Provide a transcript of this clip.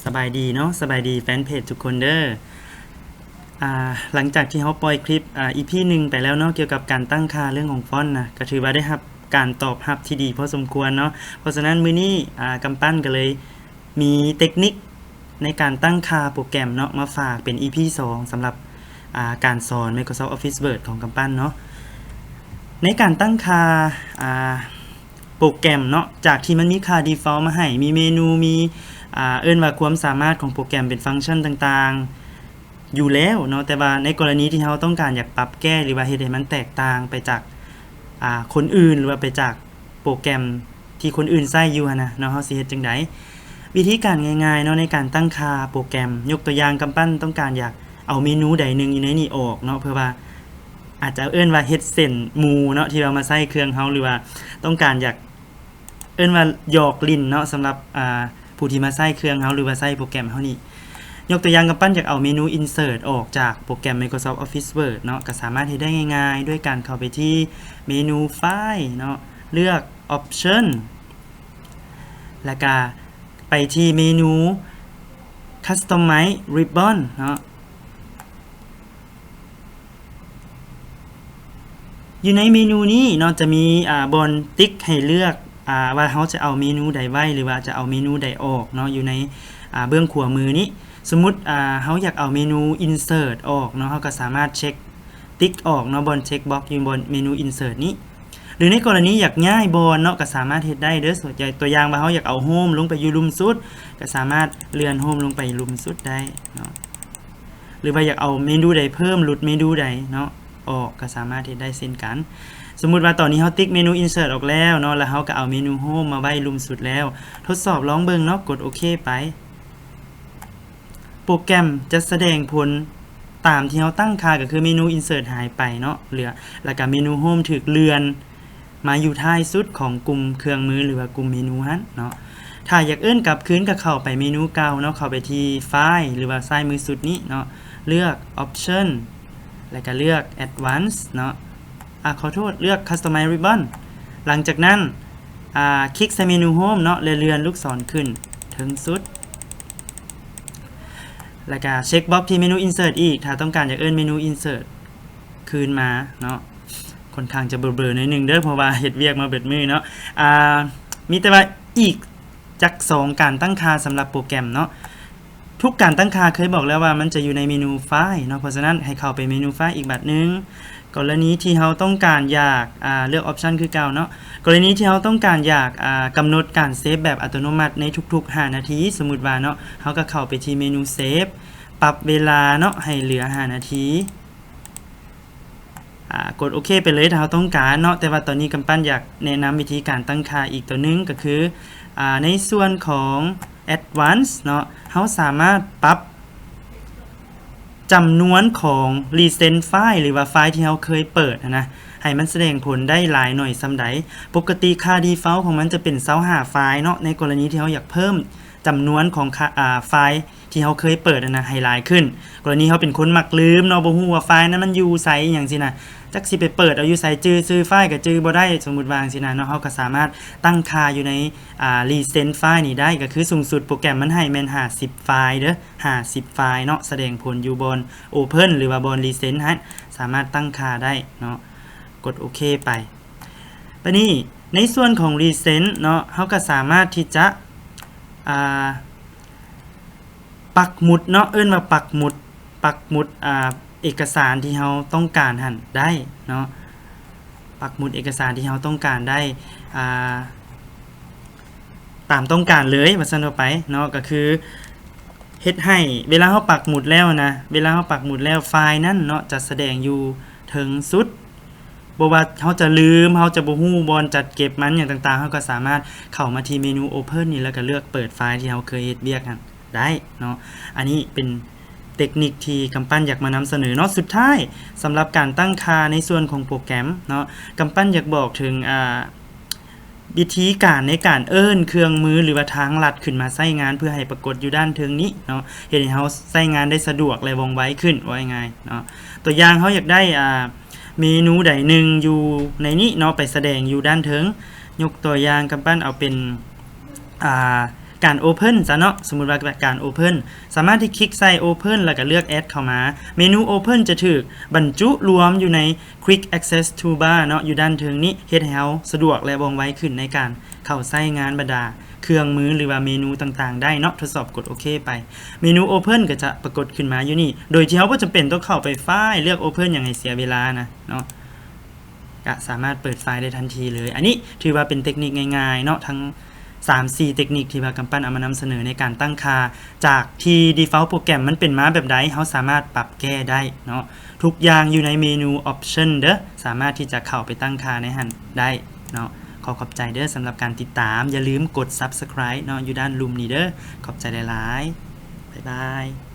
ສະບາຍດີເນາະ, ສະບາຍດີແຟນເພຈທຸກຄົນເດີ. ອ່າ ຫຼັງຈາກທີ່ເຮົາປ່ອຍຄລິບ ອ່າ ອີພີໜຶ່ງໄປແລ້ວເນາະ ກ່ຽວກັບການຕັ້ງຄ່າເລື່ອງຂອງຟອນນະ, ກໍຖືວ່າໄດ້ຮັບການຕອບຮັບທີ່ດີພໍສົມຄວນເນາະ. ເພາະສະນັ້ນມື້ນີ້ ອ່າ ກຳປັນກໍເລີຍມີເຕັກນິກໃນການຕັ້ງຄ່າໂປຣແກຣມເນາະ ມາຝາກເປັນອີພີສອງ ສຳລັບ ອ່າ ການສອນ Microsoft Office Word ຂອງກຳປັນເນາະ. ໃນການຕັ້ງຄ່າ ອ່າ ໂປຣແກຣມເນາະ ຈາກທີ່ມັນມີຄ່າ default ມາໃຫ້ ມີເມນູ ມີ ອ່າ ເອີ້ນວ່າຄວາມສາມາດຂອງໂປຣແກຣມເປັນຟັງຊັນຕ່າງໆຢູ່ແລ້ວເນາະ, ແຕ່ວ່າໃນກໍລະນີທີ່ເຮົາຕ້ອງການຢາກປັບແກ້ ຫຼືວ່າເຮັດໃຫ້ມັນແຕກຕ່າງໄປຈາກ ອ່າ ຄົນອື່ນ ຫຼືວ່າໄປຈາກໂປຣແກຣມທີ່ຄົນອື່ນໃຊ້ຢູ່ຫັ້ນນະເນາະ, ເຮົາຊິເຮັດຈັ່ງໃດ? ວິທີການງ່າຍໆເນາະ ໃນການຕັ້ງຄ່າໂປຣແກຣມ, ຍົກຕົວຢ່າງ ກຳປັນຕ້ອງການຢາກເອົາເມນູໃດໜຶ່ງຢູ່ໃນນີ້ອອກເນາະ, ເພື່ອວ່າ ອາດຈະເອີ້ນວ່າເຮັດເສັ້ນໝູ່ເນາະ ທີ່ວ່າມາໃຊ້ເຄື່ອງເຮົາ ຫຼືວ່າຕ້ອງການຢາກ ເອີ້ນວ່າຢອກຫຼິ້ນເນາະ ສຳລັບ ອ່າ ຜູ້ທີ່ມາໃຊ້ເຄື່ອງເຮົາ ຫຼືວ່າໃຊ້ໂປຣແກຣມເຮົານີ້. ຍົກຕົວຢ່າງ ກຳປັນຢາກເອົາເມນູ Insert ອອກຈາກໂປຣແກຣມ Microsoft Office Word ເນາະ, ກໍສາມາດເຮັດໄດ້ງ່າຍໆ ດ້ວຍການເຂົ້າໄປທີ່ເມນູ File ເນາະ, ເລືອກ Option ແລ້ວກະໄປທີ່ເມນູ Customize Ribbon ເນາະ. ຢູ່ໃນເມນູນີ້ເນາະ ຈະມີ ອ່າ ບ່ອນຕິກໃຫ້ເລືອກ ອ່າ ວ່າເຮົາຈະເອົາເມນູໃດໄວ້ ຫຼືວ່າຈະເອົາເມນູໃດອອກເນາະ ຢູ່ໃນ ອ່າ ເບື້ອງຂວາມືນີ້. ສົມມຸດ ອ່າ ເຮົາຢາກເອົາເມນູ Insert ອອກເນາະ, ເຮົາກໍສາມາດເຊັກຕິກອອກເນາະ ບ່ອນເຊັກບັອກຢູ່ບ່ອນເມນູ Insert ນີ້. ຫຼືໃນກໍລະນີຢາກຍ້າຍບ່ອນເນາະ ກໍສາມາດເຮັດໄດ້ເດີ. ຕົວຢ່າງວ່າເຮົາຢາກເອົາ Home ລົງໄປຢູ່ລຸ່ມສຸດ ກໍສາມາດເລື່ອນ Home ລົງໄປລຸ່ມສຸດໄດ້ເນາະ. ຫຼືວ່າຢາກເອົາເມນູໃດເພີ່ມ ຫຼຸດເມນູໃດເນາະ ອອກ ກໍສາມາດເຮັດໄດ້ເຊັ່ນກັນ. ສົມມຸດວ່າຕອນນີ້ເຮົາຕິກເມນູ Insert ອອກແລ້ວເນາະ ແລ້ວເຮົາກໍເອົາເມນູ Home ມາໄວ້ລຸ່ມສຸດແລ້ວ. ທົດສອບລອງເບິ່ງເນາະ, ກົດໂອເຄໄປ. ໂປຣແກຣມຈະສະແດງຜົນຕາມທີ່ເຮົາຕັ້ງຄ່າ ກໍຄືເມນູ Insert ຫາຍໄປເນາະ ເຫຼືອ ແລ້ວກໍເມນູ Home ຖືກເລື່ອນ ມາຢູ່ທ້າຍສຸດຂອງກຸ່ມເຄື່ອງມື ຫຼືວ່າກຸ່ມເມນູຫັ້ນເນາະ. ຖ້າຢາກເອີ້ນກັບຄືນກໍເຂົ້າໄປເມນູເກົ່າເນາະ, ເຂົ້າໄປທີ່ File ຫຼືວ່າຊ້າຍມືສຸດນີ້ເນາະ, ເລືອກ Option ແລ້ວກໍເລືອກ Advanced ເນາະ, ອາ ຂໍໂທດ ເລືອກ Customize Ribbon. ຫຼັງຈາກນັ້ນ ອາ ຄລິກໃສ່ເມນູ Home ເນາະ ແລະ ເລື່ອນລູກສອນຂຶ້ນເທິງສຸດ ແລ້ວກໍເຊັກບັອກທີ່ເມນູ Insert ອີກ ຖ້າຕ້ອງການຢາກເອີ້ນເມນູ Insert ຄືນມາເນາະ. ຄ່ອນຂ້າງຈະເບີໆໜ້ອຍໜຶ່ງເດີ ເພາະວ່າເຮັດວຽກມາເບິດມື້ເນາະ. ອາ ມີແຕ່ວ່າອີກຈັກສອງການຕັ້ງຄ່າສຳລັບໂປຣແກຣມເນາະ. ທຸກການຕັ້ງຄ່າເຄີຍບອກແລ້ວວ່າມັນຈະຢູ່ໃນເມນູ File ເນາະ, ເພາະສະນັ້ນໃຫ້ເຂົ້າໄປເມນູ File ອີກບາດໜຶ່ງ. ກໍລະນີທີ່ເຮົາຕ້ອງການຢາກ ອາ ເລືອກ Option ຄືເກົ່າເນາະ. ກໍລະນີທີ່ເຮົາຕ້ອງການຢາກ ອາ ກຳນົດການເຊບແບບອັດຕະໂນມັດໃນທຸກໆຫ້ານາທີ, ສົມມຸດວ່າເນາະ, ເຮົາກໍເຂົ້າໄປທີ່ເມນູ Save ປັບເວລາເນາະ ໃຫ້ເຫຼືອຫ້ານາທີ. ອາ ກົດໂອເຄໄປເລີຍຖ້າເຮົາຕ້ອງການເນາະ. ແຕ່ວ່າຕອນນີ້ກຳປັນຢາກແນະນຳວິທີການຕັ້ງຄ່າອີກຕົວໜຶ່ງ ກໍຄື ອາ ໃນສ່ວນຂອງ Advanced ເນາະ, ເຮົາສາມາດປັບຈຳນວນຂອງ Recent File ຫຼືວ່າ File ທີ່ເຮົາເຄີຍເປີດຫັ້ນນະ ໃຫ້ມັນສະແດງຜົນໄດ້ຫຼາຍໜ້ອຍສ່ຳໃດ. ປົກກະຕິຄ່າ Default ຂອງມັນຈະເປັນຊາວຫ້າ File ເນາະ. ໃນກໍລະນີທີ່ເຮົາຢາກເພີ່ມ ຈຳນວນຂອງ ອາ File ທີ່ເຮົາເຄີຍເປີດຫັ້ນນະ ໃຫ້ຫຼາຍຂຶ້ນ. ກໍລະນີເຮົາເປັນຄົນມັກລືມເນາະ, ບໍ່ຮູ້ວ່າ File ນັ້ນມັນຢູ່ໃສ ອີ່ຫຍັງຊີ້ນະ, ຈັກຊິໄປເປີດເອົາຢູ່ໃສ, ຈື່ຊື່ File ກໍຈື່ບໍ່ໄດ້, ສົມມຸດວ່າຈັ່ງຊີ້ນະເນາະ, ເຮົາກໍສາມາດຕັ້ງຄ່າຢູ່ໃນ ອາ Recent File ນີ້ໄດ້. ກໍຄືສູງສຸດໂປຣແກຣມມັນໃຫ້ແມ່ນຫ້າສິບ File ເດີ, ຫ້າສິບ File ເນາະ, ສະແດງຜົນຢູ່ບ່ອນ Open ຫຼືວ່າບ່ອນ Recent ຫັ້ນ, ສາມາດຕັ້ງຄ່າໄດ້ເນາະ. ກົດໂອເຄໄປ. ບາດນີ້ໃນສ່ວນຂອງ Recent ເນາະ, ເຮົາກໍສາມາດທີ່ຈະ ອາ ປັກໝຸດເນາະ, ເອີ້ນວ່າປັກໝຸດ, ປັກໝຸດ ອາ ເອກະສານທີ່ເຮົາຕ້ອງການຫັ້ນໄດ້ເນາະ, ປັກໝຸດເອກະສານທີ່ເຮົາຕ້ອງການໄດ້ ອາ ຕາມຕ້ອງການເລີຍ ວ່າຊັ້ນວ່າໄປເນາະ. ກໍຄືເຮັດໃຫ້ເວລາເຮົາປັກໝຸດແລ້ວນະ, ເວລາເຮົາປັກໝຸດແລ້ວ File ນັ້ນເນາະ ຈະສະແດງຢູ່ເທິງສຸດ. ບໍ່ວ່າເຮົາຈະລືມ, ເຮົາຈະບໍ່ຮູ້ບ່ອນຈັດເກັບມັນຫຍັງຕ່າງໆ, ເຮົາກໍສາມາດເຂົ້າມາທີ່ເມນູ Open ນີ້ ແລ້ວກໍເລືອກເປີດ File ທີ່ເຮົາເຄີຍເຮັດວຽກຫັ້ນໄດ້ເນາະ. ອັນນີ້ເປັນເຕັກນິກທີ່ກຳປັນຢາກມານຳສະເໜີເນາະ. ສຸດທ້າຍ ສຳລັບການຕັ້ງຄ່າໃນສ່ວນຂອງໂປຣແກຣມເນາະ, ກຳປັນຢາກບອກເຖິງ ອາ ວິທີການໃນການເອີ້ນເຄື່ອງມື ຫຼືວ່າທາງລັດຂຶ້ນມາໃຊ້ງານ ເພື່ອໃຫ້ປາກົດຢູ່ດ້ານເທິງນີ້ເນາະ, ເຮັດໃຫ້ເຮົາໃຊ້ງານໄດ້ສະດວກ ແລະ ວ່ອງໄວຂຶ້ນ ເວົ້າງ່າຍໆເນາະ. ຕົວຢ່າງ ເຮົາຢາກໄດ້ ອາ ເມນູໃດໜຶ່ງຢູ່ໃນນີ້ເນາະ ໄປສະແດງຢູ່ດ້ານເທິງ. ຍົກຕົວຢ່າງ ກຳປັນເອົາເປັນ ອາ ການ Open ຊະເນາະ ສົມມຸດວ່າການ Open ສາມາດທີ່ຄລິກໃສ່ Open ແລ້ວກໍເລືອກ Add ເຂົ້າມາ. ເມນູ Open ຈະຖືກບັນຈຸລວມຢູ່ໃນ Quick Access Toolbar ເນາະ ຢູ່ດ້ານເທິງນີ້ ເຮັດໃຫ້ເຮົາສະດວກ ແລະ ວ່ອງໄວຂຶ້ນໃນການເຂົ້າໃຊ້ງານບັນດາເຄື່ອງມື ຫຼືວ່າເມນູຕ່າງໆໄດ້ເນາະ. ທົດສອບກົດໂອເຄໄປ ເມນູ Open ກໍຈະປາກົດຂຶ້ນມາຢູ່ນີ້ ໂດຍທີ່ເຮົາບໍ່ຈຳເປັນຕ້ອງເຂົ້າໄປໄຟລ໌ ເລືອກ Open ຫຍັງໃຫ້ເສຍເວລານະເນາະ ກະສາມາດເປີດໄຟລ໌ໄດ້ທັນທີເລີຍ. ອັນນີ້ຖືວ່າເປັນເຕັກນິກງ່າຍໆເນາະ ທັງສາມສີ່ເຕັກນິກທີ່ວ່າກຳປັ່ນເອົາມານຳສະເໜີໃນການຕັ້ງຄ່າ ຈາກທີ່ default ໂປຣແກຣມມັນເປັນມາແບບໃດ ເຮົາສາມາດປັບແກ້ໄດ້ເນາະ. ທຸກຢ່າງຢູ່ໃນເມນູ Option ເດີ້ ສາມາດທີ່ຈະເຂົ້າໄປຕັ້ງຄ່າໃນຫັ້ນໄດ້ເນາະ. ຂໍຂອບໃຈເດີ້ສຳລັບການຕິດຕາມ ຢ່າລືມກົດ Subscribe ເນາະ ຢູ່ດ້ານລຸ່ມນີ້ເດີ້. ຂອບໃຈຫຼາຍໆ ບາຍບາຍ.